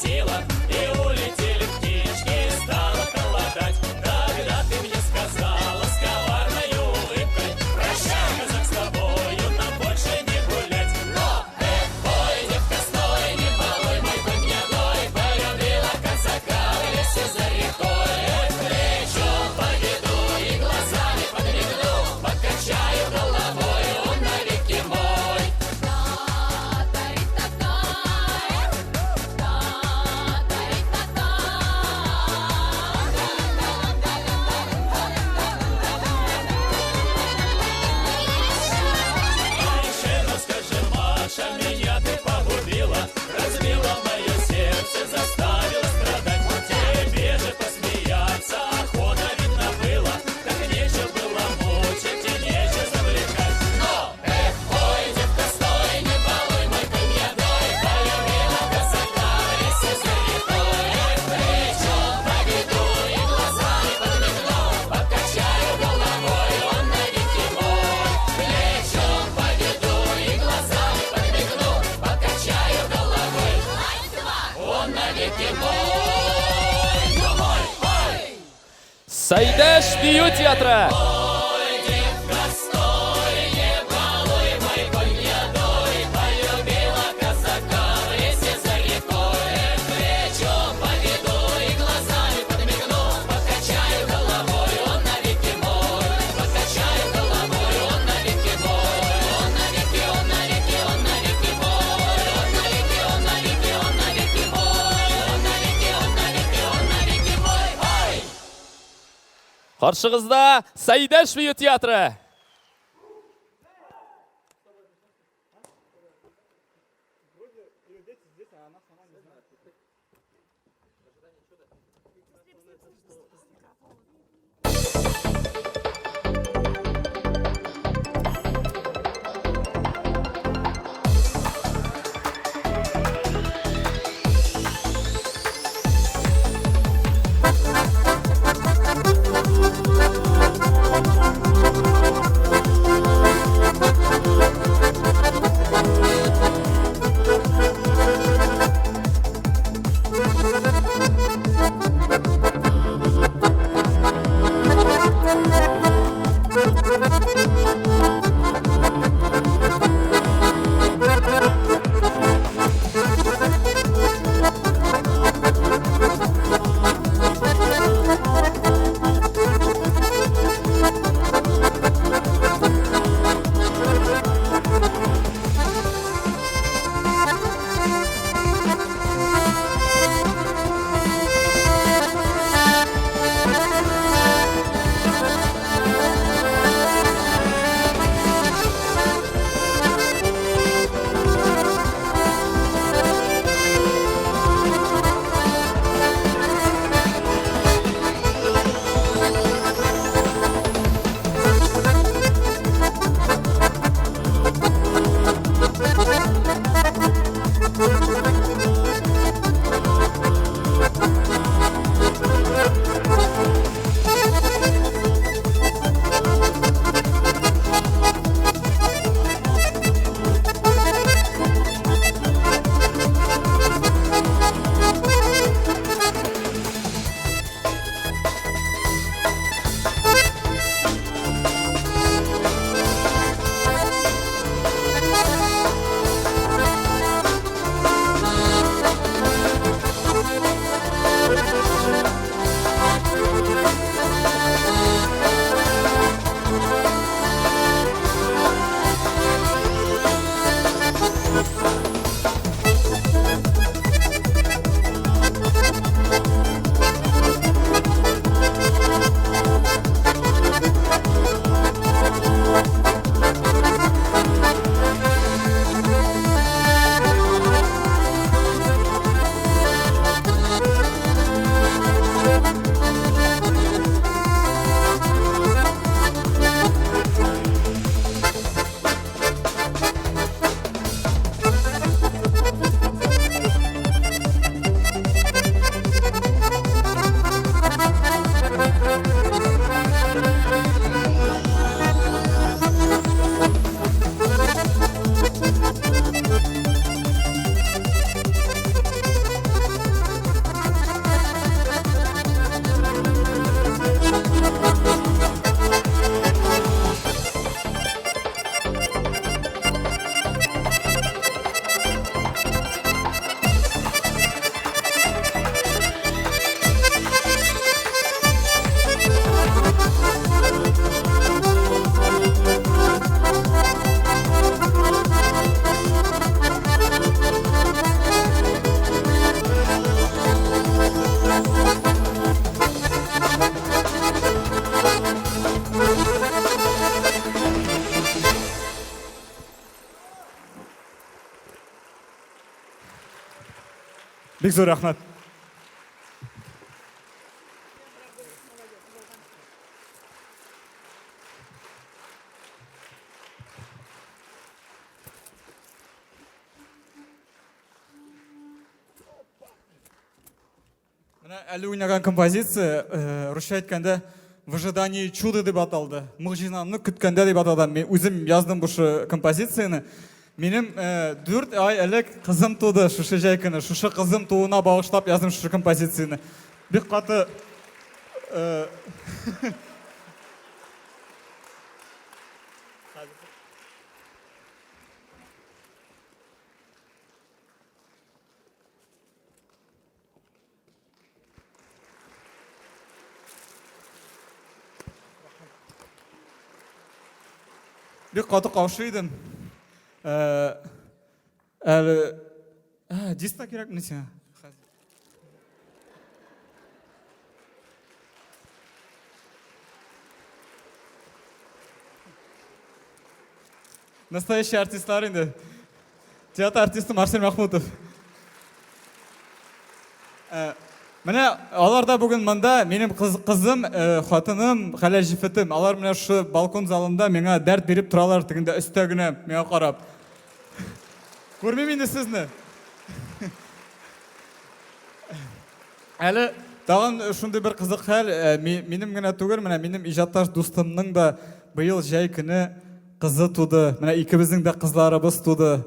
Прилетела, и улетели птички, стало холодать. Тогда ты мне сказала с коварной улыбкой: прощай, казак, с тобою нам больше не гулять. Но, эх, ой, девка, стой, не балуй мой конь гнедой, полюбила казака в лесе за рекой. Эх, плечом поведу и глазами подмигну, покачаю головой, он навеки мой. А еще раз скажи, Маша, меня ты погубила, разбила мое сердце, заставила страдать. Тебе же посмеяться охота, видно, было, так нечего было мучить и нечего завлекать. Но, эх, ой, девка, стой, не балуй мой конь гнедой, полюбила казака в лесе за рекой. Эх, плечом поведу и глазами подмигну, покачаю головой, он навеки мой. Плечом поведу и глазами подмигну, покачаю головой, он навеки мой. Ну мой, ой! Сәйдәш бию театры. Ой, девка, стой, не балуй мой конь гнедой, полюбила казака в лесе за рекой. Эх, плечом поведу и глазами подмигну, покачаю головой, он навеки мой. Покачаю головой, он навеки мой. Он навеки, он навеки, он навеки мой. Он навеки, он навеки, он навеки мой. Он навеки, он навеки, он навеки мой. Ой! Каршыгызда Сәйдәш бию театры. Бик зур рәхмәт. Менә әле уйнаган композиция, э, русча әйткәндә, В ожидании чуда дип аталды. Могҗизаны көткәндә дип аталды. Мин үзем яздым бу шы композицияне. Минем э, 4 ай элек кызым туды шушы җәй көне. Шушы кызым тууына багышлап яздым шушы композицияне. Бик каты э, Бик каты каушый идем. Э, әле ә, диск та кирәкмени сиңа? Настоящий артистлар инде. Театр артисты Марсель Махмутов. Э, менә алар да бүген монда минем кыз, кызым, э, хатыным, хәләл җефетем. Алар менә шушы балкон залында миңа дәрт биреп торалар тегендә өстә генә миңа карап. Күрмим инде сезне. Әле тагын шундый бер кызык хәл, э, минем генә түгел, менә минем иҗатташ дустымның да быел җәй көне кызы туды. Менә икебезнең дә кызларыбыз туды.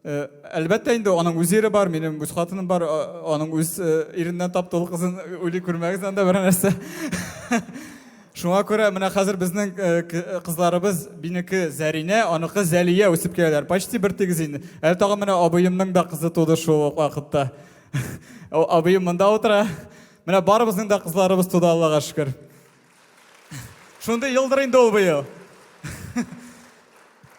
Э, әлбәттә инде аның үз ире бар, минем үз хатыным бар, аның үз э, иреннән тапты ул кызын, уйлый күрмәгез анда берәр нәрсә. Шуңа күрә менә хәзер безнең кызларыбыз минеке Зәринә, аныкы Зәлия үсеп киләләр. Почти бер тигез инде. Әле тагын менә абыемның да кызы туды шул ук вакытта. Абыем монда утыра. Менә барыбызның да кызларыбыз туды, Аллага шөкер. Шундый елдыр инде ул быел.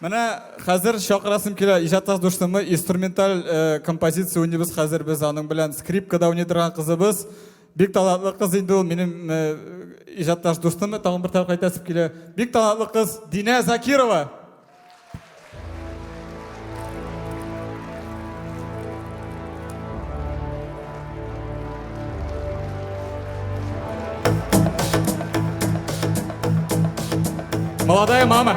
Менә хәзер чакырасым килә иҗатташ дустымны инструменталь э, композиция уйныйбыз хәзер без аның белән скрипкада уйный торган кызыбыз. Бик талантлы кыз инде ул минем э, иҗатташ дустым, тагын бер тапкыр әйтәсем килә. Бик талантлы кыз Динә Закирова. Молодая мама.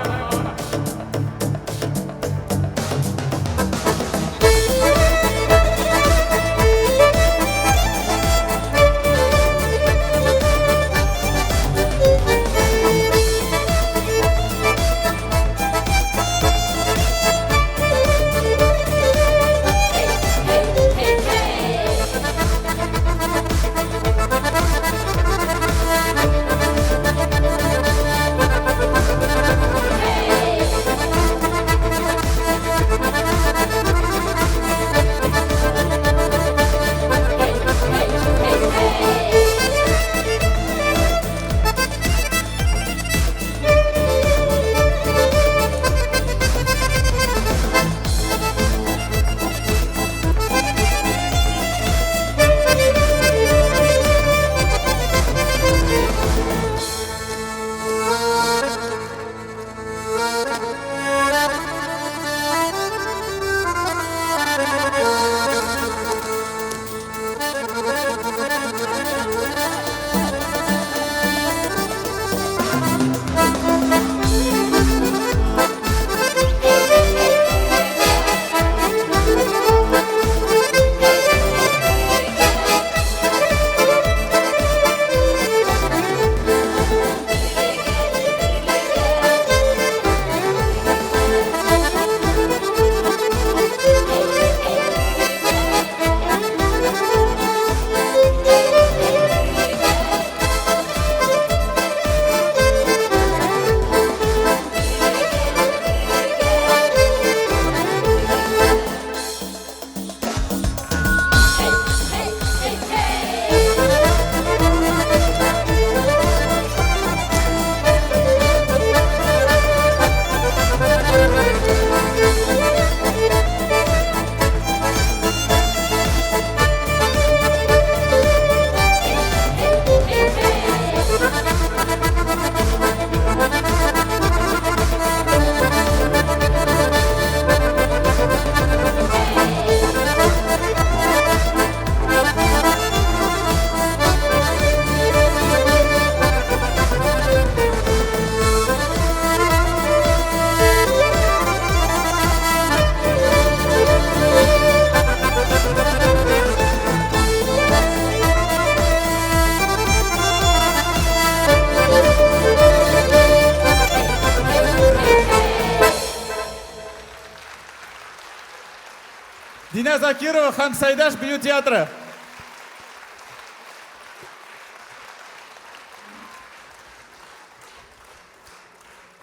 Закирова һәм Сәйдәш бию театры.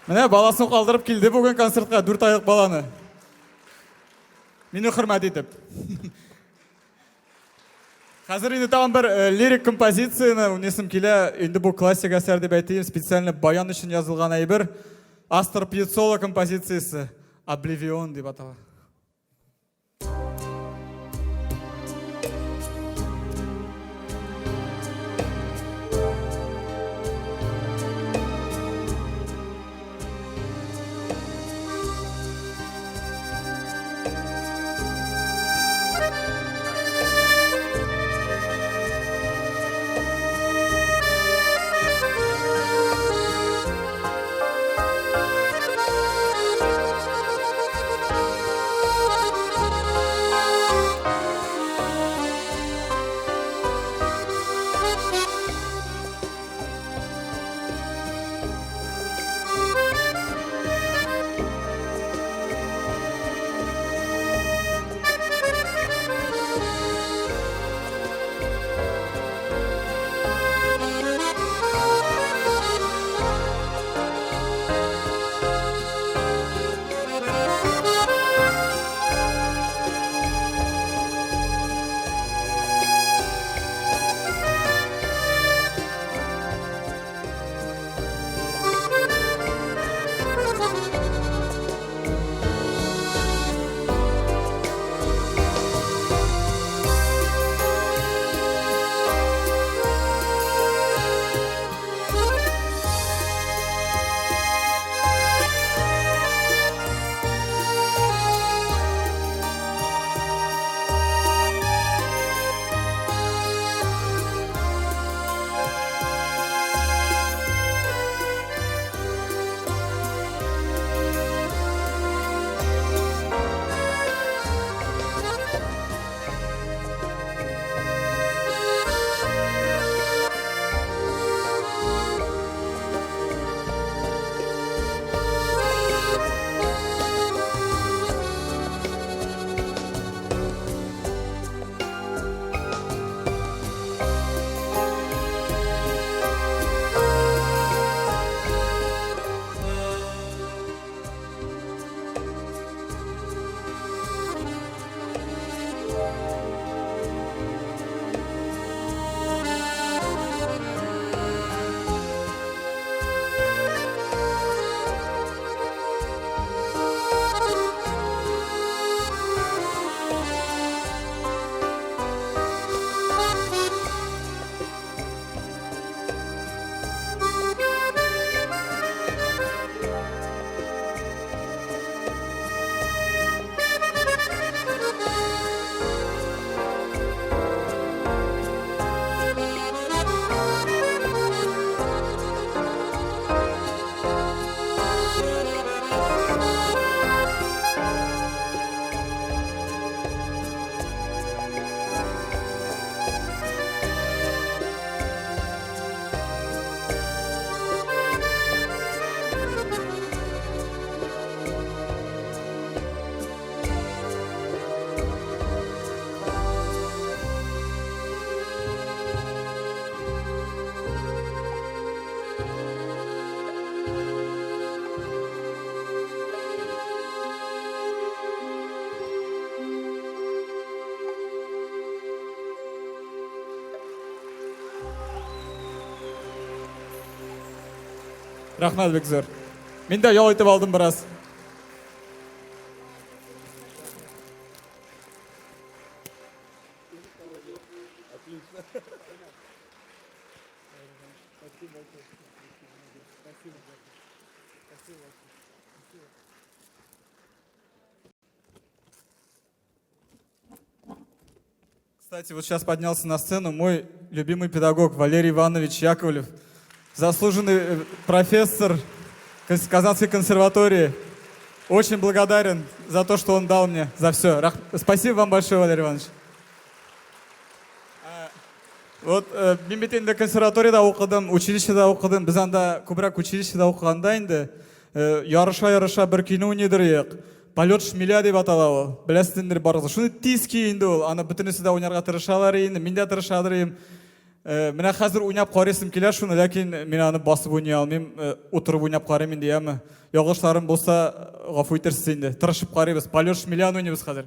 Менә баласын калдырып килде бүген концертка, 4 айлык баланы. Мине хөрмәт итеп. Хәзер инде тагын бер э, лирик композицияне уйныйсым килә. Инде бу классик әсәр дип әйтим, специально баян өчен язылган әйбер. Астор Пьяццола композициясе Обливион дип атала. Рәхмәт бик зур. Мин дә ял итеп алдым бераз. Кстати, вот сейчас поднялся на сцену мой любимый педагог Валерий Иванович Яковлев, заслуженный профессор Казанской консерватории. Очень благодарен за то, что он дал мне, за все. Спасибо вам большое, Валерий Иванович. Вот мин бит инде консерваториядә укыдым, училищеда укыдым. Без анда күбрәк училищеда укыганда инде ярыша-ярыша бер көйне уйныйдыр идек. Полет шмеля дип атала ул. Беләсез инде барыгыз. Шуны тиз көй инде ул. Аны бөтенесе дә уйнарга тырышалар инде. Мин дә тырышадыр идем. Менә хәзер уйнап карыйсым килә шуны, ләкин мин аны басып уйный алмыйм. Утырып уйнап карыйм инде, яме. Ялгышларым булса, гафу итерсез инде. Тырышып карыйбыз. Полет шмеляны уйныйбыз хәзер.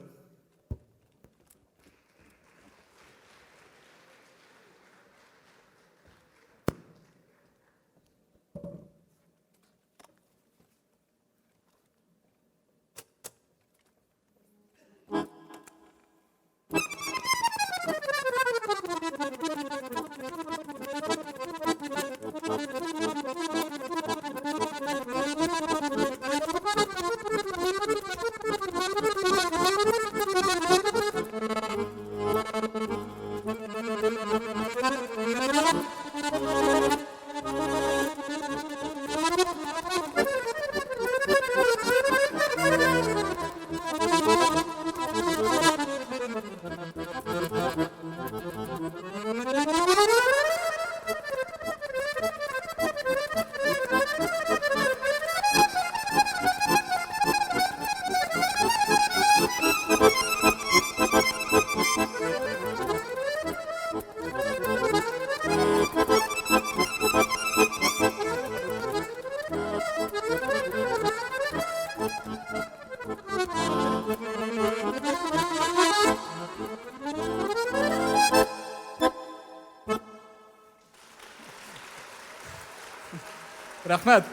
Рәхмәт.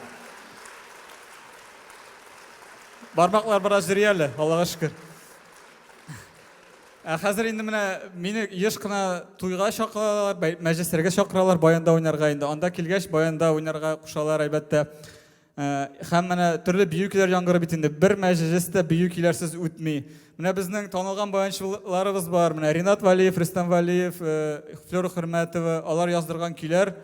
Бармаклар бераз йөри әле, Аллага шөкер. Ә хәзер инде менә мине еш кына туйга чакыралар, мәҗлесләргә чакыралар баянда уйнарга инде. Анда килгәч, баянда уйнарга кушалар, әлбәттә. Һәм менә төрле бию көйләр яңгырый бит инде. Бер мәҗлес тә бию көйләрсез үтми. Менә безнең танылган баянчыларыбыз бар. Менә Ринат Валиев, Рөстәм Валиев, Флюра Хөрмәтова, алар яздырган көйләр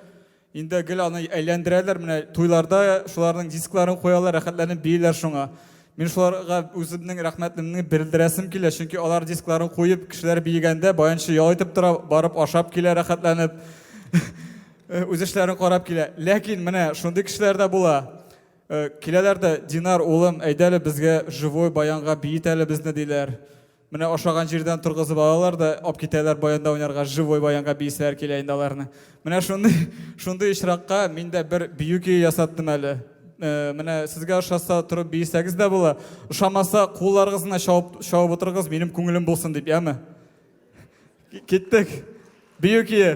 инде гел аны әйләндерәләр. Менә туйларда шуларның дискларын куялар, рәхәтләнеп бииләр шуңа. Мин шуларга үземнең рәхмәтемне белдерәсем килә, чөнки алар дискларын куеп, кешеләр биегәндә баянчы ял итеп тора, барып ашап килә рәхәтләнеп. Үз эшләрен карап килә. Ләкин менә шундый кешеләр дә була. Киләләр дә, Динар, улым, әйдә әле безгә живой баянга биет әле безне, диләр. Менә ашаган җирдән торгызып алалар да, алып китәләр баянда уйнарга, живой баянга бииселәр килә инде аларны. Менә шундый, шундый очракка мин дә бер бию көе ясаттым әле. Менә сезгә ошаса торып биесәгез дә була. Ошамаса кулларыгыз гына чабып, чабып утырыгыз, минем күңелем булсын дип, яме? Киттек. Бию көе.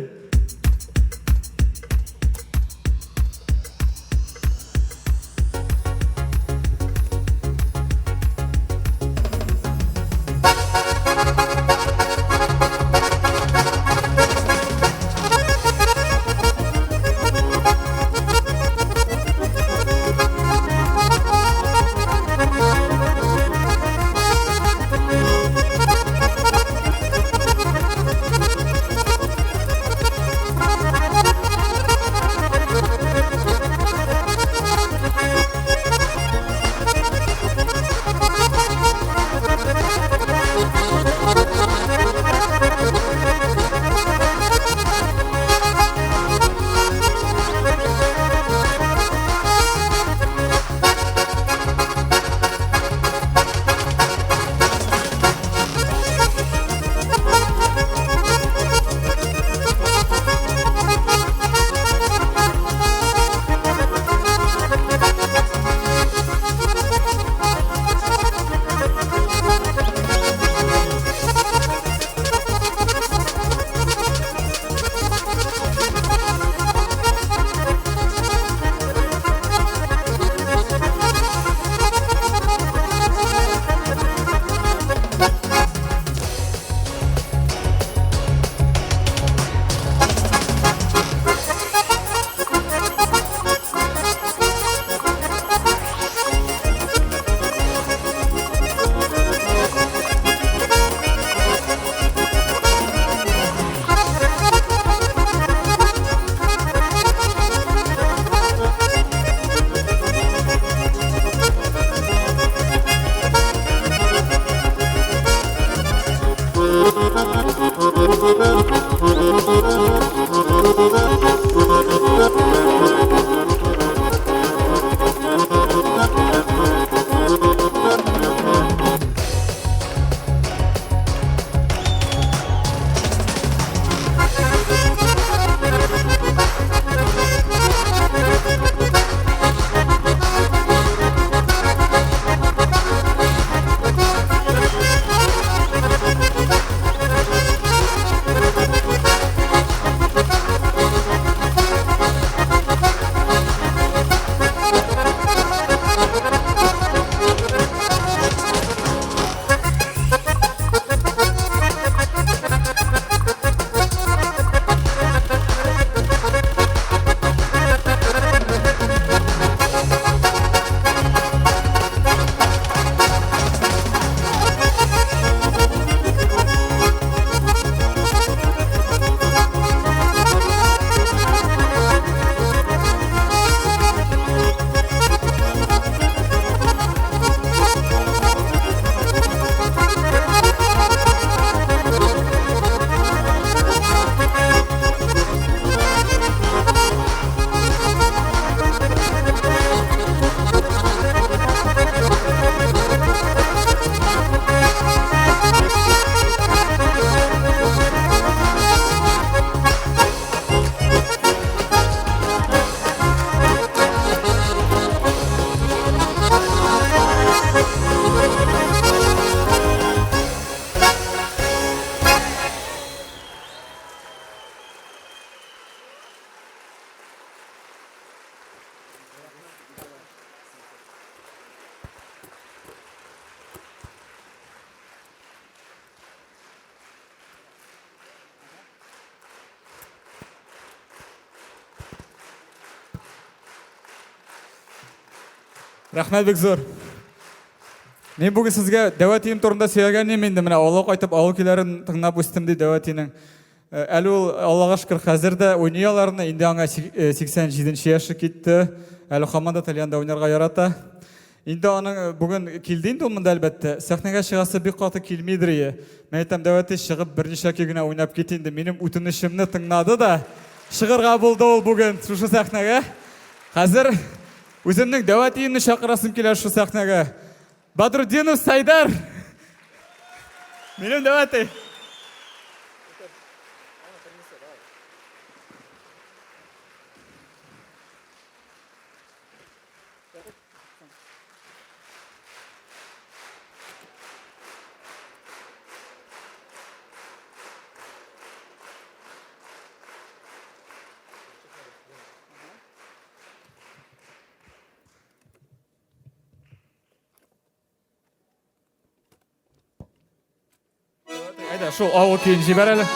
Рәхмәт бик зур. Мин бүген сезгә дәү әтием турында сөйләгән идем инде. Менә авылга кайтып авыл көйләрен тыңлап үстем ди дәү әтинең. Әле ул Аллага шөкер хәзер дә уйный аларны. Инде аңа 87 нче яше китте. Әле һаман да тальянда уйнарга ярата. Инде аның бүген килде инде ул монда әлбәттә. Сәхнәгә чыгасы бик каты килмидер ие. Мин әйтәм, дәү әти, чыгып берничә көй генә уйнап кит инде. Минем үтенечемне тыңлады да, чыгарга булды ул бүген шушы сәхнәгә. Хәзер Үземнең дәү әтиемне чакырасым килә шул сәхнәгә. Бадрутдинов Сайдар! Минем дәү әти. Әйдә, шул авыл көен җибәр әле.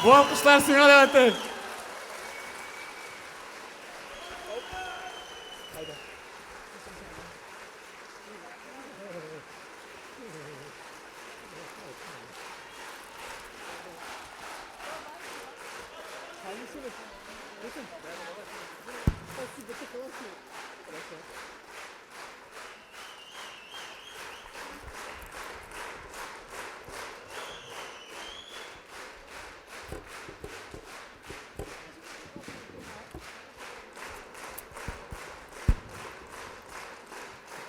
Бу алкышлар сиңа да әти.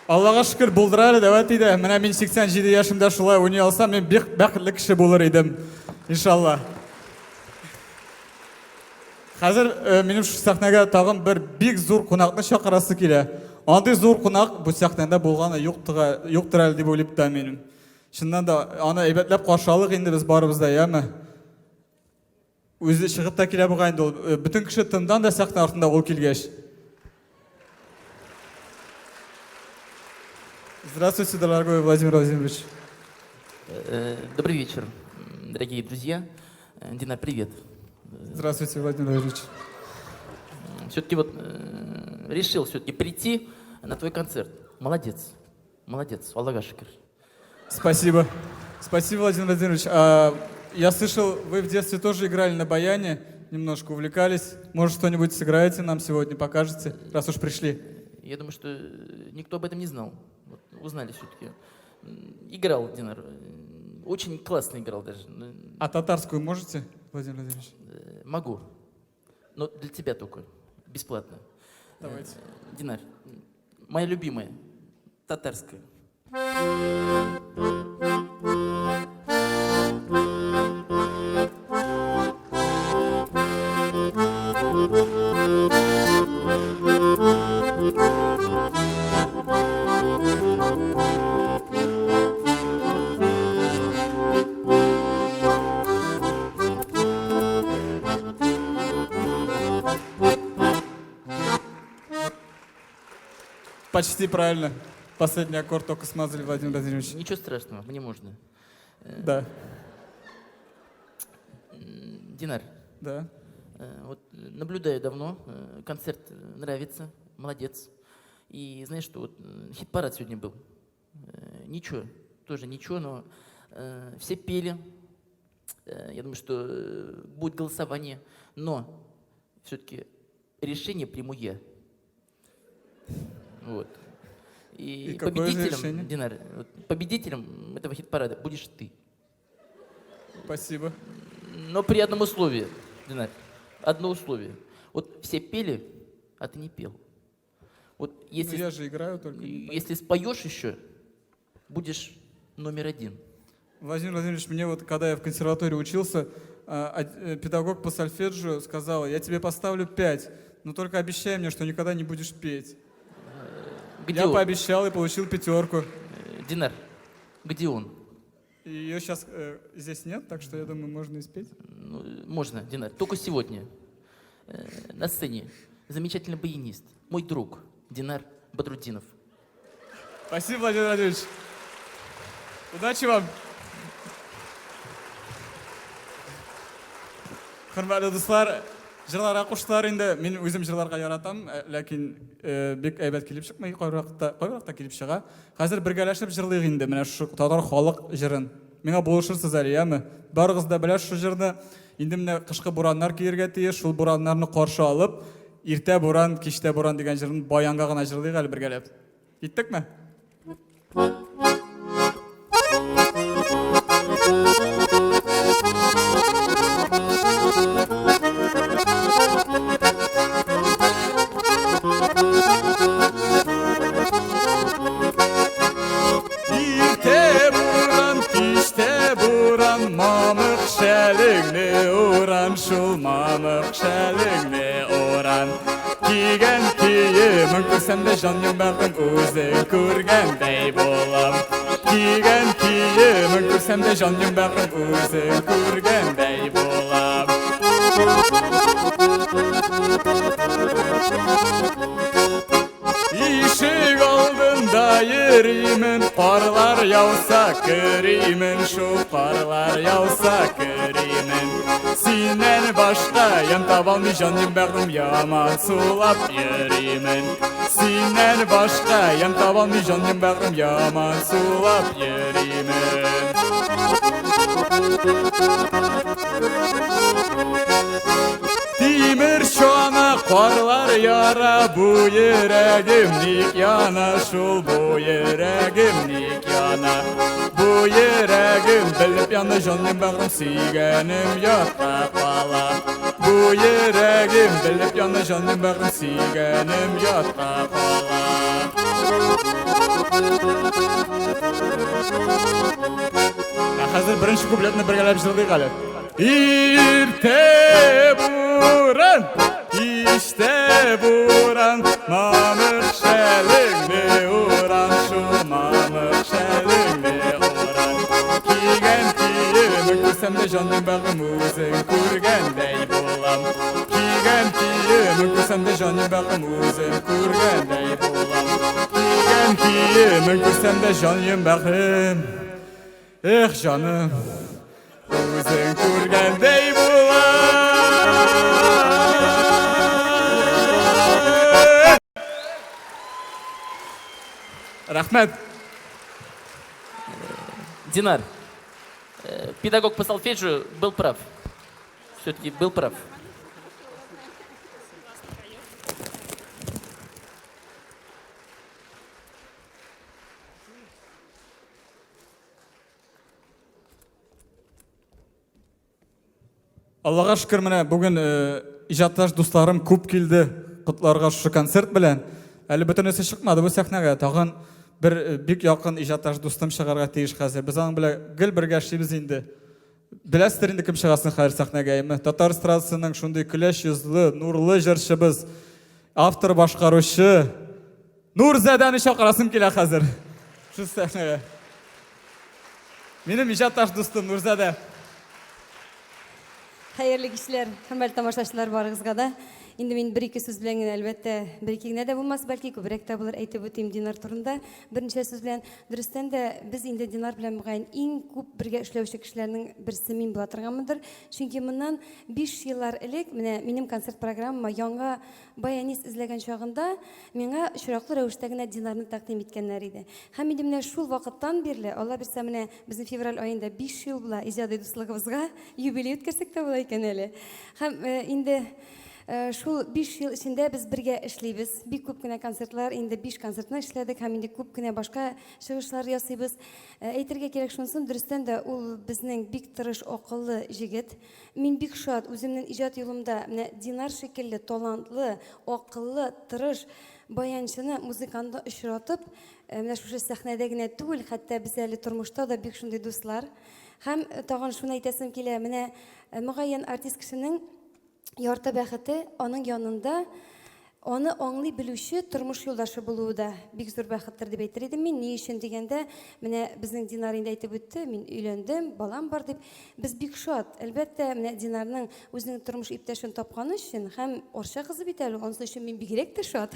Аллага шөкер, булдыра әле дәвәт иде. Менә мин 87 яшемдә шулай уйный алсам, мин бик бәхетле кеше булыр идем. Иншалла. Хәзер э, минем шушы сәхнәгә тагын бер бик зур кунакны чакырасы килә. Андый зур кунак бу сәхнәдә булганы юктыр, юктыр әле дип уйлыйм да минем. Чыннан да аны әйбәтләп каршы алыйк инде без барыбыз да, яме? Үзе чыгып та килә бугай инде ул. Э, бөтен кеше тындан да сәхнә артында ул килгәч. Здравствуйте, дорогой Владимир Владимирович. Э, добрый вечер, дорогие друзья. Дина, привет. Здравствуйте, Владимир Владимирович. Все-таки вот решил все-таки прийти на твой концерт. Молодец. Молодец. Аллага шөкер. Спасибо. Спасибо, Владимир Владимирович. А, я слышал, вы в детстве тоже играли на баяне. немножко увлекались. Может, что-нибудь сыграете нам сегодня, покажете, раз уж пришли? Я думаю, что никто об этом не знал. Вот, узнали все-таки. Играл, Динар. Очень классно играл даже. А татарскую можете, Владимир Владимирович? Могу. Но для тебя только. Бесплатно. Давайте. Динар, моя любимая, татарская. Почти правильно. Последний аккорд только смазали, Владимир Владимирович. Ничего страшного, мне можно. Да. Динар. Да. Вот наблюдаю давно, концерт нравится, молодец. И знаешь что, вот хит-парад сегодня был. Ничего, тоже ничего, но все пели. Я думаю, что будет голосование, но все-таки решение приму я. Вот. И победителем, Динар, вот, победителем этого хит-парада будешь ты. Спасибо. Но при одном условии, Динар. Одно условие. Вот все пели, а ты не пел. Вот если, ну, я же играю только. Если споешь еще, будешь номер один. Владимир Владимирович, мне вот, когда я в консерватории учился, педагог по сольфеджио сказала: я тебе поставлю 5, но только обещай мне, что никогда не будешь петь. Где я он? Пообещал и получил 5. Динар, где он? Ее сейчас здесь нет, так что я думаю, можно и спеть. Ну, можно, Динар. Только сегодня на сцене замечательный баянист, мой друг Динар Бадрутдинов. Спасибо, Владимир Владимирович. Удачи вам. Хөрмәтле дуслар, җырларга куштылар инде. Мин үзем җырларга яратам, ләкин бик әйбәт килеп чыкмый, кайвакытта килеп чыга. Хәзер бергәләшеп җырлыйк инде менә шушы татар халык җырын. Миңа булышырсыз әле, яме? Барыгыз да белә шушы җырны. Инде менә кышкы бураннар килергә тиеш, шул бураннарны каршы алып, иртә буран, кичтә буран дигән җырны баянга гына җырлыйк әле бергәләп. Киттекме? Иртә буран, кичтә буран, мамык шәлеңне уран, шул мамык шәлеңне уран. Кигән киемең күрсәм дә җаным бәгырем үзең күргәндәй булам. Кигән киемең күрсәм дә җаным бәгырем үзең күргәндәй булам. Ишек алдында йөримен, карлар яуса керимен, шул карлар яуса керимен. Синнән башка ямь таба алмый җаным бәгырем яман сулап йөримен. Синнән башка ямь таба алмый җаным бәгырем яман сулап йөримен. Тимер чана карлар яра, бу йөрәгем ник яна, шул бу йөрәгем ник яна. Бу йөрәгем белеп яна, җаным бәгырем сөйгәнем ятка кала. Бу йөрәгем белеп яна, җаным бәгырем сөйгәнем ятка кала. Ә хәзер беренче куплетны бергәләп җырлыйк әле. Иртә буран, кичтә буран, мамык шәлеңне уран, шул мамык шәлеңне уран. Кигән киемең күрсәм дә җаным бәгырем үзең күргәндәй булам. Кигән киемең күрсәм дә җаным бәгырем үзең күргәндәй булам. Кигән киемең күрсәм дә җаным бәгырем, эх, җаным, үзең күргәндәй булам. Рәхмәт. Динар, педагог по солфеджио был прав. Все-таки был прав. Аллага шөкер, менә бүген иҗатташ дусларым күп килде котларга шушы концерт белән. Әле бөтенесе чыкмады бу сәхнәгә. Тагын бер бик якын иҗатташ дустым чыгарга тиеш хәзер. Без аның белән гел бергә эшлибез инде. Беләсездер инде кем чыгасын хәзер сәхнәгә, әйме? Татар эстрадасының шундый көләч йөзле, нурлы җырчыбыз, автор башкаручы Нурзадәне чакырасым килә хәзер. Шул сәхнәгә. Минем иҗатташ дустым Нурзадә. Хәерле кичләр, хөрмәтле тамашачылар барыгызга да. Инде мин бер-ике сүз белән генә, әлбәттә, бер-ике генә дә булмас, бәлки күбрәк тә булыр, әйтеп үтим Динар турында. Берничә сүз белән. Дөрестән дә, без инде Динар белән мөгаен иң күп бергә эшләүче кешеләрнең берсе мин була торганмындыр. Чөнки моннан 5 еллар элек менә минем концерт программама яңа баянист эзләгән чагында Миңа очраклы рәвештә генә Динарны тәкъдим иткәннәр иде. Һәм инде менә шул вакыттан бирле, Алла бирсә, менә безнең февраль аенда 5 ел була иҗади дуслыгыбызга, юбилей үткәрсәк тә була икән әле. Һәм э, инде э, шул 5 ел эчендә без бергә эшлибез. Бик күп кенә концертлар, инде 5 концертны эшләдек һәм инде күп кенә башка чыгышлар ясыйбыз. Э, әйтергә кирәк шунысын, дөрестән дә ул безнең бик тырыш, акыллы җегет. Мин бик шат, үземнең иҗат юлымда менә Динар шикелле талантлы, акыллы, тырыш баянчыны, музыкантны очратып, э, менә шушы сәхнәдә генә түгел, хәтта без әле тормышта да бик шундый дуслар. Һәм э, тагын шуны әйтәсем килә, менә э, мөгаен артист кешенең ярты бәхете аның янында Аны аңлый белүче тормыш юлдашы булуы да бик зур бәхеттер дип әйтер идем мин. Ни өчен дигәндә, менә безнең Динар инде әйтеп үтте, мин өйләндем, балам бар дип. Без бик шат. Әлбәттә, менә Динарның үзенең тормыш иптәшен тапканы өчен һәм Арча кызы бит әле, анысы өчен мин бигрәк тә шат.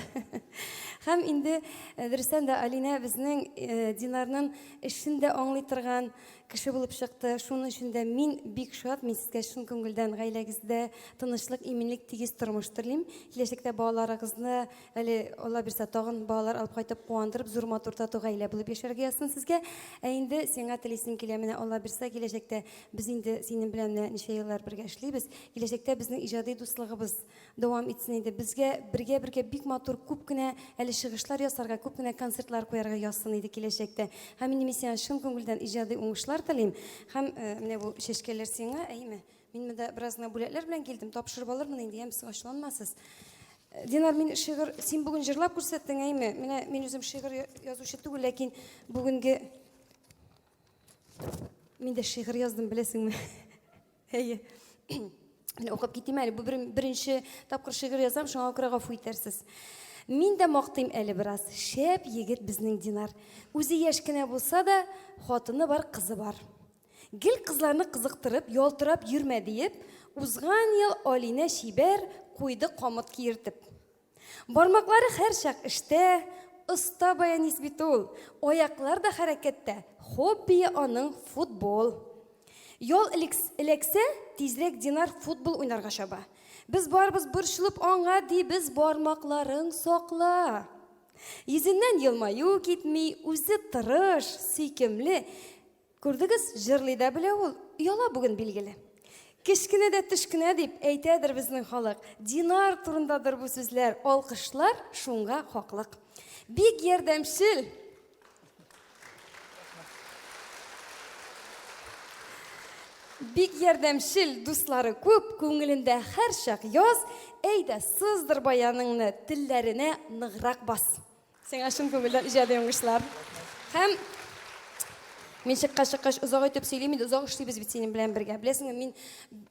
Һәм инде э, дөрестән дә Алинә безнең э, Динарның эшен дә аңлый торган, Кеше булып чыкты. Шуның өчен дә мин бик шат. Мин сезгә чын күңелдән гаиләгездә тынычлык, иминлек, тигез тормыш телим. Киләчәктә балаларыгызны әле Алла бирсә тагын балалар алып кайтып куандырып, зур матур тату гаилә булып яшәргә язсын сезгә. Ә инде сиңа телисем килә, менә Алла бирсә киләчәктә без инде синең белән менә ничә еллар бергә эшлибез. Киләчәктә безнең иҗади дуслыгыбыз дәвам итсен иде. Безгә бергә-бергә бик матур күп кенә әле чыгышлар ясарга, күп кенә концертлар куярга язсын иде киләчәктә. Һәм инде мин сиңа чын күңелдән иҗади уңышлар телим. Һәм э, менә бу чәчкәләр сиңа, әйеме? Мин монда бераз гына бүләкләр белән килдем, тапшырып алырмын инде, яме сез ачуланмасыз. Э, Динар, мин шигырь, син бүген җырлап күрсәттең, әйеме? Менә мин үзем шигырь язучы түгел, ләкин бүгенге мин дә шигырь яздым, беләсеңме? Әйе. Менә укып китим әле. Бу беренче тапкыр шигырь язам, шуңа күрә гафу итәрсез. Мин дә мактыйм әле бераз. Шәп егет безнең Динар. Үзе яшь кенә булса да, хатыны бар, кызы бар. Гел кызларны кызыктырып, ялтырап йөрмә диеп, узган ел Алинә чибәр куйды камыт киертеп. Бармаклары һәрчак эштә, оста баянист бит ул. Аяклар да хәрәкәттә, хоббие аның футбол. Ял эләксә, тизрәк Динар футбол уйнарга чаба. Без барыбыз борчылып аңа дибез, бармакларың сакла. Йөзеннән елмаю китми, үзе тырыш, сөйкемле. Күрдегез, җырлый да белә ул, ояла бүген билгеле. Кечкенә дә төш кенә дип әйтәдер безнең халык. Динар турындадыр бу сүзләр, алкышлар шуңа хаклык. Бик ярдәмчел. Бик ярдәмчел, дуслары күп, күңелендә һәрчак яз, әйдә, сыздыр баяныңны, телләренә ныграк бас. Сиңа чын күңелдән иҗади уңышлар. Һәм мин чыккач чыккач озак итеп сөйлим инде, озак эшлибез бит синең белән бергә. Беләсеңме, мин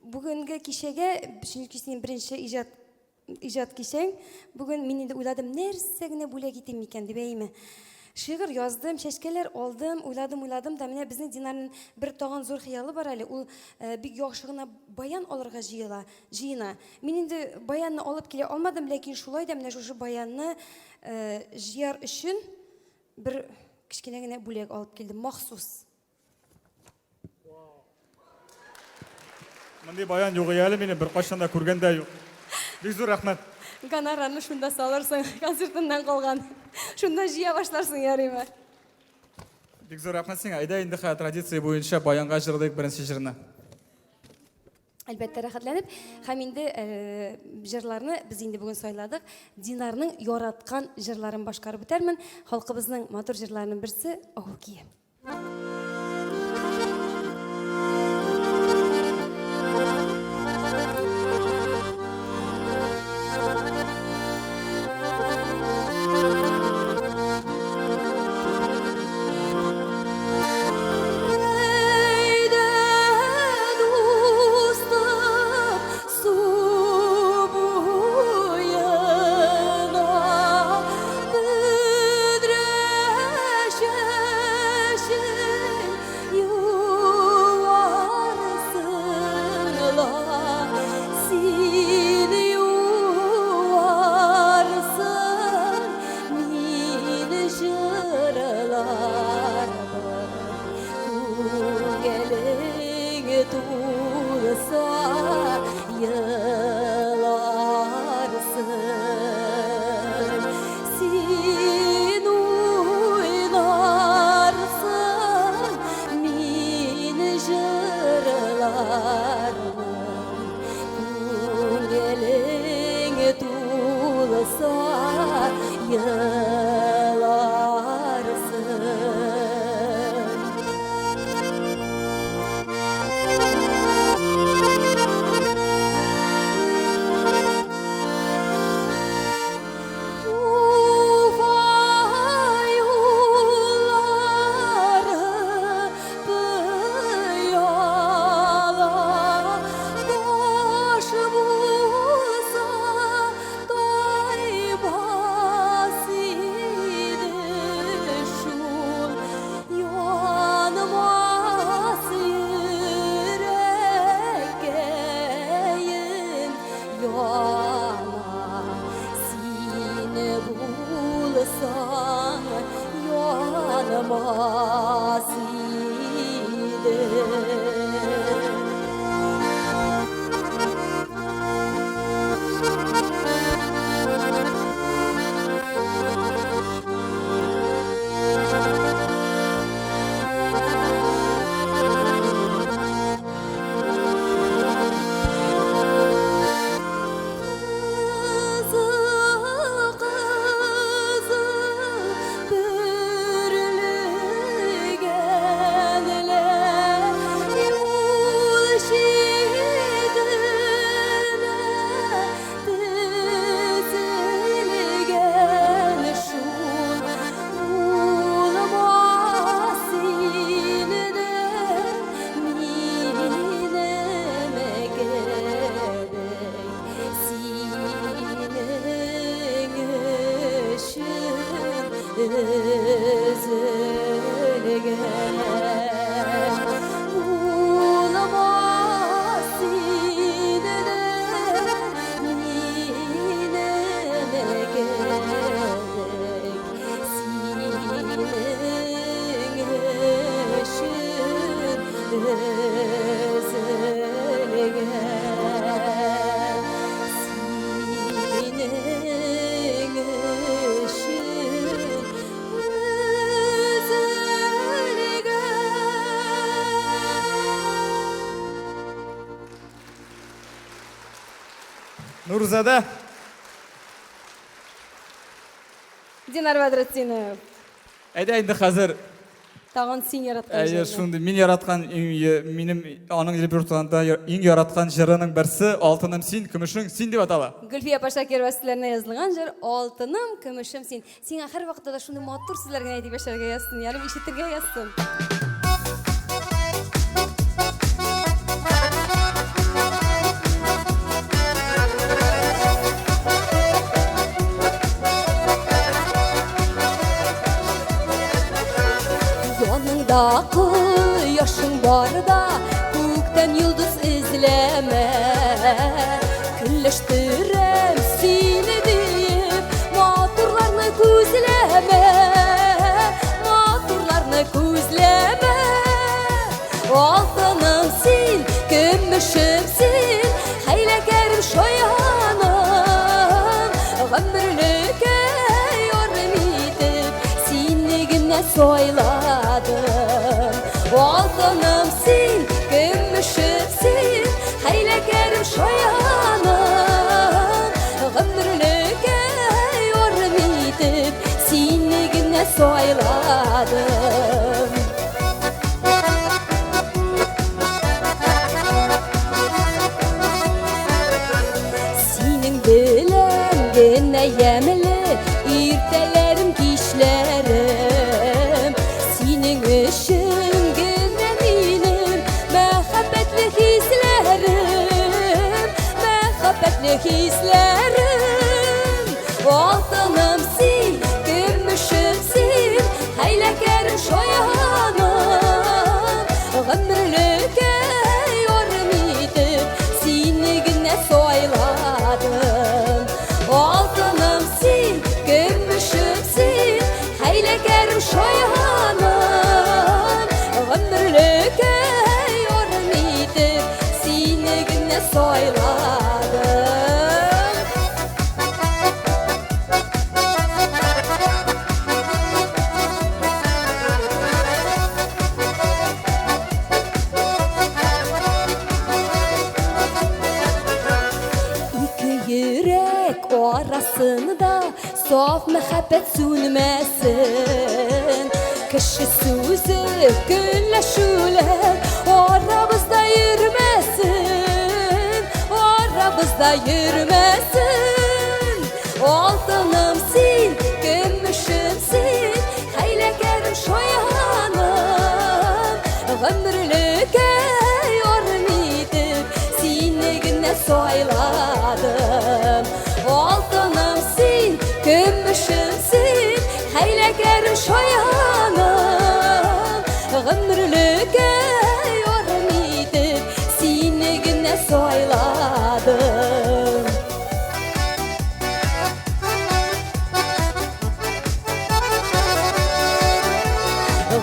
бүгенге кичәгә, чөнки синең беренче иҗат иҗат кичәң, бүген мин инде уйладым, нәрсә генә бүләк итим микән дип, әйеме. Шигырь яздым, чәчкәләр алдым, уйладым, уйладым да, менә безнең Динарның бер тагын зур хыялы бар әле, ул э, бик яхшы гына баян алырга җыела, җыена. Мин инде баянны алып килә алмадым, ләкин шулай да менә шушы баянны э, җыяр өчен бер кечкенә генә бүләк алып килдем, махсус. Мондый баян юк әле минем, беркайчан да күргән дә юк. Бик зур рәхмәт. Гонорарны шунда салырсың, концертыннан калган. Шунда җыя башларсың, ярыймы? Бик зур рәхмәт сиңа. Әйдә инде хәзер традиция буенча баянга җырлыйк беренче җырны. Әлбәттә, рәхәтләнеп. Һәм инде э, җырларны без инде бүген сайладык. Динарның яраткан җырларын башкарып үтәрмен. Халкыбызның матур җырларының берсе Аһу кие. тулса еларсың. Син уйнарсың, мин җырлармын. Күңелең тулса еларсың. Уфа юллары пыяла, таш булса таймас иде шул, янмас йөрәккәем, яна. Син булсаң, янмас иде. Кызыл, кызыл бөрлегәнләр юл читенә тезелгән шул, булмас инде минем кебек, синең өчен өзелгән. Булмас инде минем кебек, синең өчен өзелгән. Синең өчен өзелгән. Нурзада. Динар Бәдретдинов. Әйдә инде хәзер. Тагын син яраткан Әйе, җырны. шундый мин яраткан иң минем аның репертуарында иң яраткан җырының берсе Алтыным син, көмешең син дип атала. Гөлфия апа Шакирова сүзләренә язылган җыр Алтыным, көмешем син. Сиңа һәрвакытта да шундый матур сүзләр генә әйтеп яшәргә язсын, ярым ишетергә язсын. Яныңда кояшың барда, күктән йолдыз эзләмә. Көнләштерәм сине диеп, матурларны күзләмә. Матурларны күзләмә. Алтыным син, көмешем син, хәйләкәрем шаяным. Гомерлеккә ярым итеп, сине генә сайладым. Алтыным син, көмешем син, хәйләкәрем шаяным. Гомерлеккә ярым итеп, сине генә сайладым. Синең белән генә ямьле иртәләрем, кичләрем. Синең өчен генә минем мәхәббәтле хисләрем, мәхәббәтле хисләрем. Алтыным син, көмешем син, хәйләкәрем шаяным. Гомерлеккә ярым итеп, сине генә сайладым. Алтыным син, көмешем син, хәйләкәрем шаяным. Гомерлеккә ярым итеп, сине булсын да, саф мәхәббәт сүнмәсен. Кеше сүзе, көнләшүләр арабызда йөрмәсен, арабызда йөрмәсен. Алтыным син, көмешем син, хәйләкәрем шаяным. Гомерлеккә ярым итеп, сине генә сайладым. Алтыным син, көмешем син, хәйләкәрем шаяным. Гомерлеккә ярым итеп, сине генә сайладым.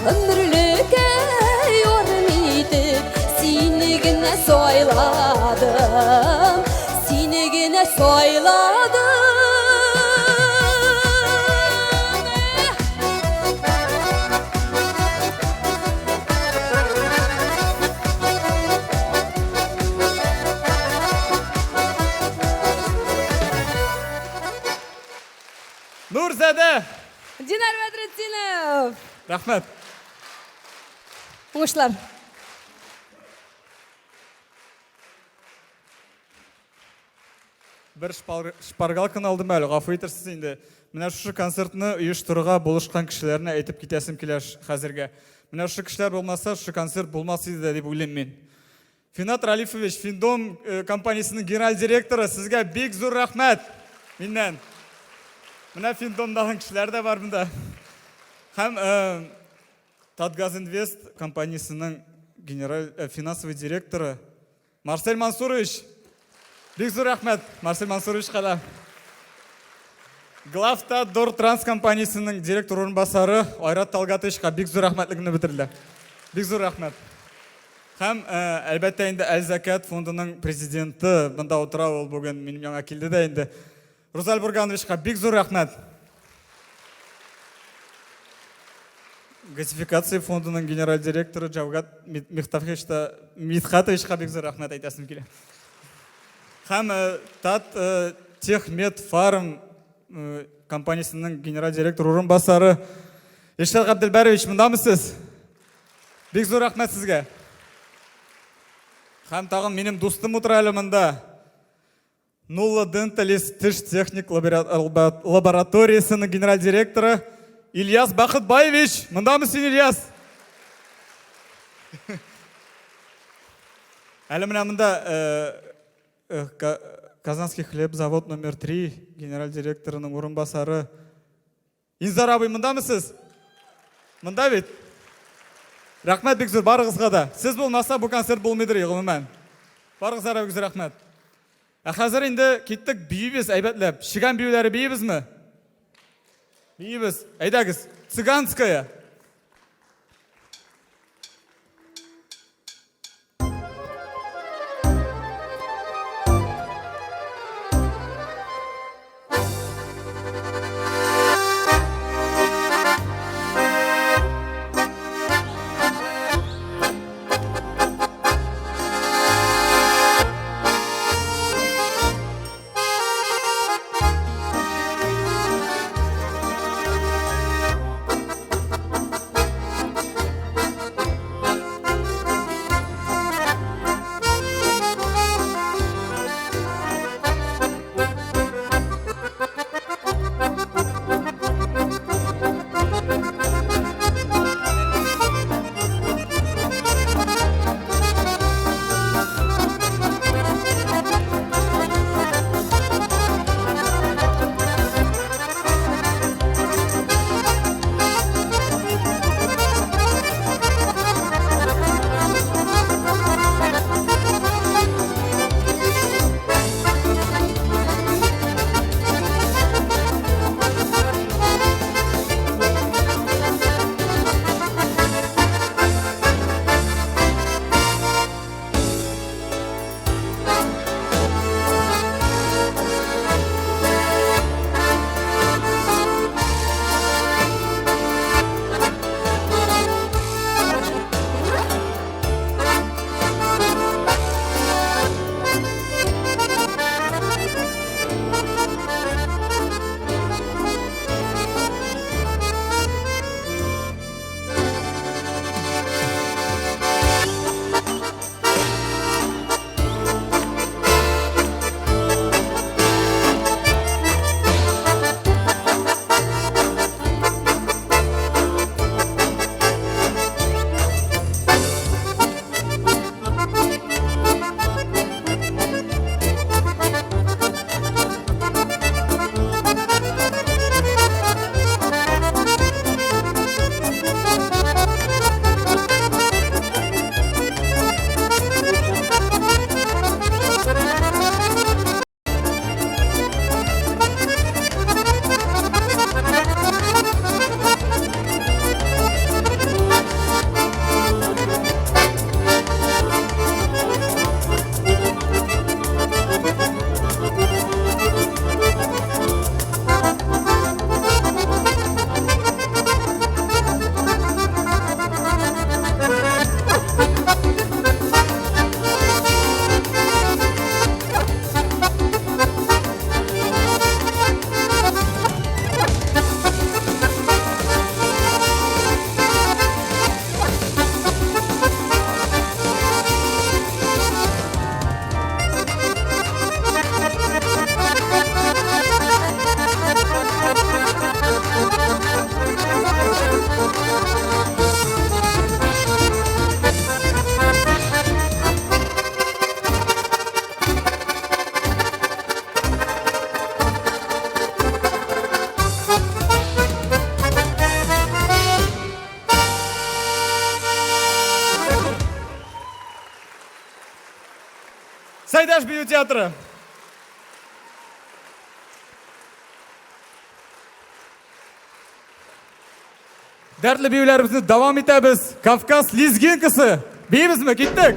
Гомерлеккә ярым итеп, сине генә сайладым. Сине генә сайладым. Нурзадә! Динар Бәдретдинов! Рәхмәт. Уңышлар. Бер шпаргалканы алдым әле, гафу итәрсез инде. Менә шушы концертны оештырырга булышкан кешеләрне әйтеп китәсем килә хәзергә. Менә шушы кешеләр булмаса, шушы концерт булмас иде дә дип уйлыйм мин. Финат Ралифович, Финдом э, компаниясенең генераль директоры, сезгә бик зур рәхмәт миннән. Менә Финдомдагы кешеләр дә бар монда. Һәм э, Татгазинвест компаниясенең генераль э, финансовый директоры Марсель Мансурович. Бик зур рәхмәт Марсель Мансуровичка да. Главта Дор Транс компаниясенең директор урынбасары Айрат Талгатовичка бик зур рәхмәтлегемне бетерелә. Бик зур рәхмәт. Һәм, э, әлбәттә инде, Әл-Зәкят фондының президенты монда утыра, ул бүген минем янга килде дә инде. Рузаль Бургановичка бик зур рәхмәт. Газификация фондының генераль директоры Җавгат Михтафович та Мидхатовичка бик зур рәхмәт әйтәсем килә. Һәм э, Тат э, Техмед Фарм компаниясенең генераль директор урынбасары Илшат Габделбәрович, мондамы сез? Бик зур рәхмәт сезгә. Һәм тагын минем дустым утыра әле монда. Нулла Денталис теш техник лабораториясенең генераль директоры Ильяс Бахытбаевич. Мондамы син, Ильяс? Әле менә монда э, э, Казанский хлеб завод номер 3 генераль директорының урынбасары Инзар абый, мондамы сез? Монда бит. Рәхмәт бик зур барыгызга да. Сез булмаса бу концерт булмыйдыр, гомумән. Барыгызга да бик зур рәхмәт. Ә хәзер инде киттек, биибез әйбәтләп. Чегән биюләре биибезме? Биибез. Әйдәгез. Цыганская. Сәйдәш бию театры. Дәртле биюләребезне дәвам итәбез. Кавказ лезгинкасы. Биибезме? Киттек!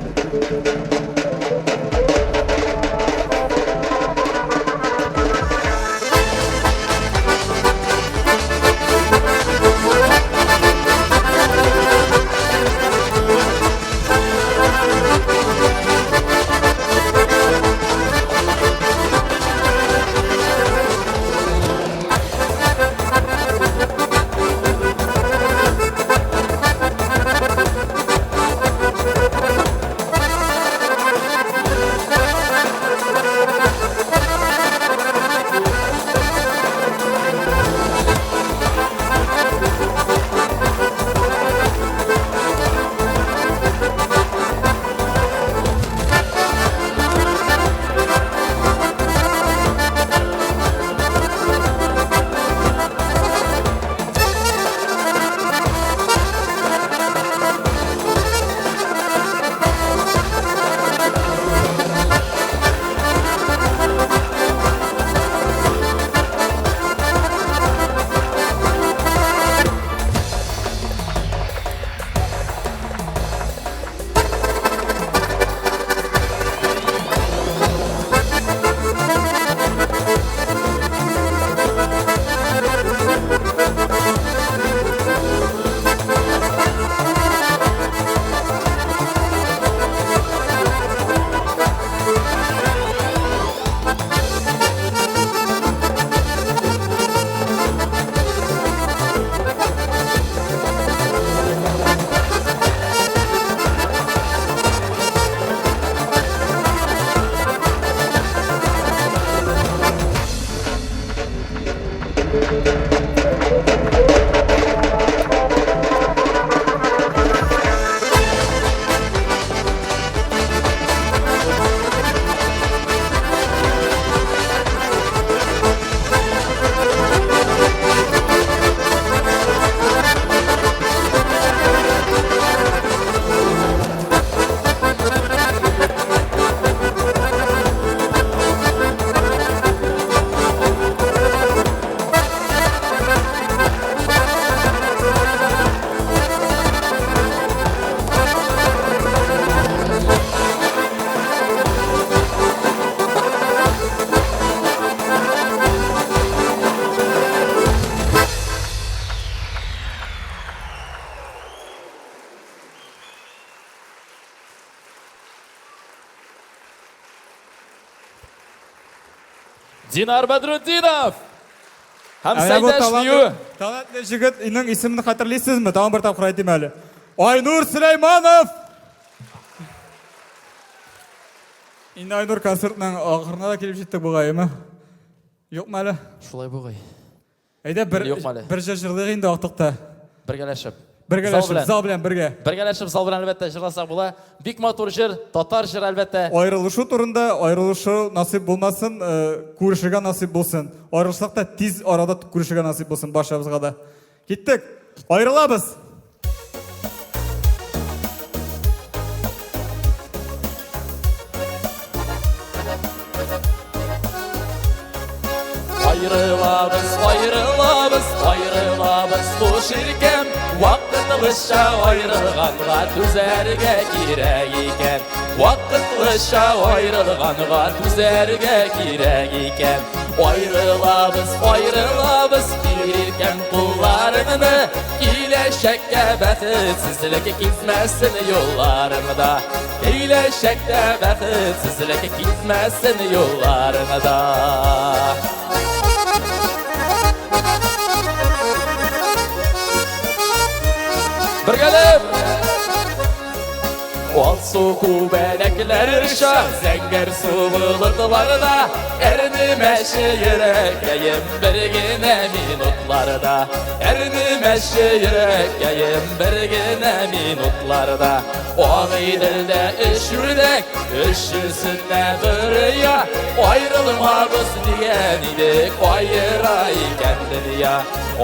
Динар Бәдрутдинов! Һәм Ә менә бу Сәйдәш талантлы- бию. Талантлы җегетнең исемен хәтерлисезме? Тагын бер тапкыр әйтим әле. Айнур Сөләйманов! Инде Айнур концертның ахырына да килеп җиттек бугаймы? Юкмы әле? Шулай бугай. Әйдә бер Юкмы әле? бер җыр җырлыйк инде актыкта. Бергәләшеп. Бергәләшеп, Зал белән. зал белән бергә. Бергәләшеп зал белән әлбәттә җырласак була. Бик матур җыр, татар җыры әлбәттә. Аерылышу турында аерылышу насыйп булмасын, э, күрешергә насыйп булсын. Аерылышсак та тиз арада күрешергә насыйп булсын барчабызга да. Киттек. Аерылабыз. Аерылабыз, аерылабыз, аерылабыз, хуш иркәм. Вакытлыча аерылганга түзәргә кирәк икән. Вакытлыча аерылганга түзәргә кирәк икән. Аерылабыз, аерылабыз, иркәм кулларыңны. Киләчәккә бәхетсезлек килмәсен юлларыңда. Киләчәктә бәхетсезлек килмәсен юлларыңда. Бергәләп! Алсу күбәләкләр оча, зәңгәр су болытларда, Әрнемәче йөрәккәем бер генә минутларда. Әрнемәче йөрәккәем бер генә минутларда. Агыйделдә өч үрдәк, өчесендә бер оя. Аерылмабыз дигән идек, аера икән дөнья.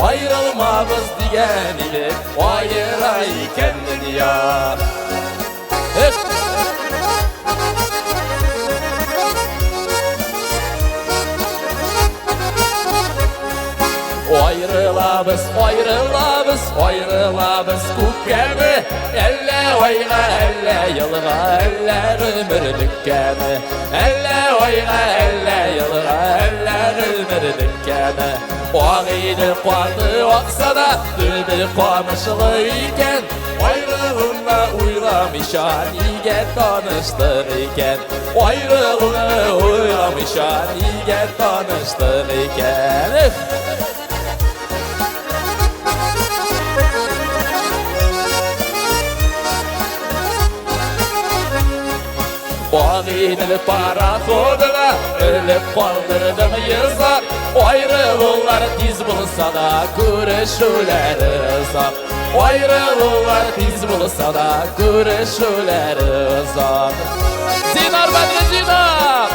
Аерылмабыз дигән идек, аера икән дөнья. Эх! Аерылабыз, аерылабыз, аерылабыз күккәме? Әллә айга, әллә елга, әллә гомерлеккәме? Әллә айга, әллә елга, әллә гомерлеккәме? Агыйдел каты акса да, төбе камышлы икән. Аерылуны уйламыйча, нигә таныштык икән? Аерылуны уйламыйча, нигә таныштык икән? Эх! Агыйдел пароходына элеп калдырдым йозак. Аерылулар тиз булса да, күрешүләр озак. Аерылулар тиз булса да, күрешүләр озак. Динар Бәдретдинов!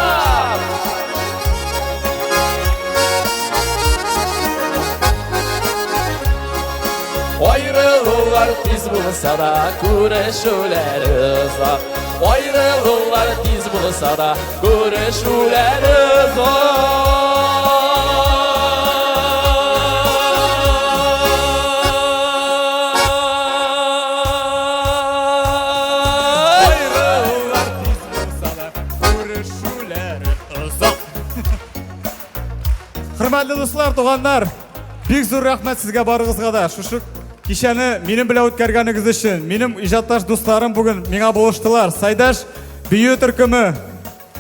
Аерылулар тиз булса да, күрешүләр озак. Аерылулар тиз булса да, күрешүләр озак. Аерылулар тиз булса да, күрешүләр озак. Хөрмәтле дуслар, туганнар, бик зур рәхмәт сезгә барыгызга да. Шушы кичәне минем белән үткәргәнегез өчен. Минем иҗатташ дусларым бүген миңа булыштылар. Сайдаш бию төркеме.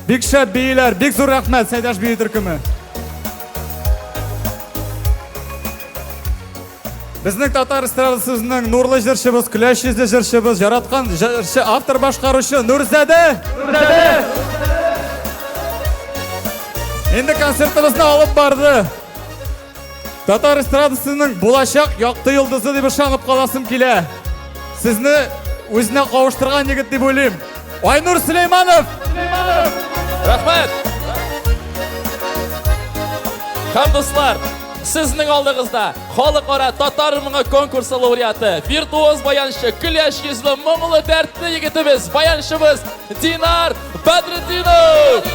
Бик шәп бииләр. Бик зур рәхмәт, Сайдаш бию төркеме. Безнең татар эстрадасының нурлы җырчыбыз, көләч йөзле җырчыбыз, яраткан җырчы, автор башкаручы Нурзадә. Нурзадә. Инде концертыбызны алып барды. Татар эстрадасының булачак якты йолдызы дип ышанып каласым килә. Сезне үзенә кавыштырган егет дип уйлыйм. Айнур Сөләйманов! Рәхмәт! Һәм дуслар, сезнең алдыгызда халыкара татар моңы конкурсы лауреаты, виртуоз баянчы, көләч йөзле, моңлы, дәртле егетебез, баянчыбыз Динар Бәдретдинов!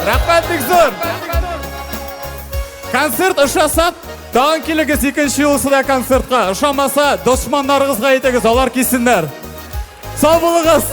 Рәхмәт бик зур! Концерт ошаса, тагын килегез икенче юлысы да концертка. Ошамаса, дошманнарыгызга әйтегез, алар килсеннәр. Сау булыгыз!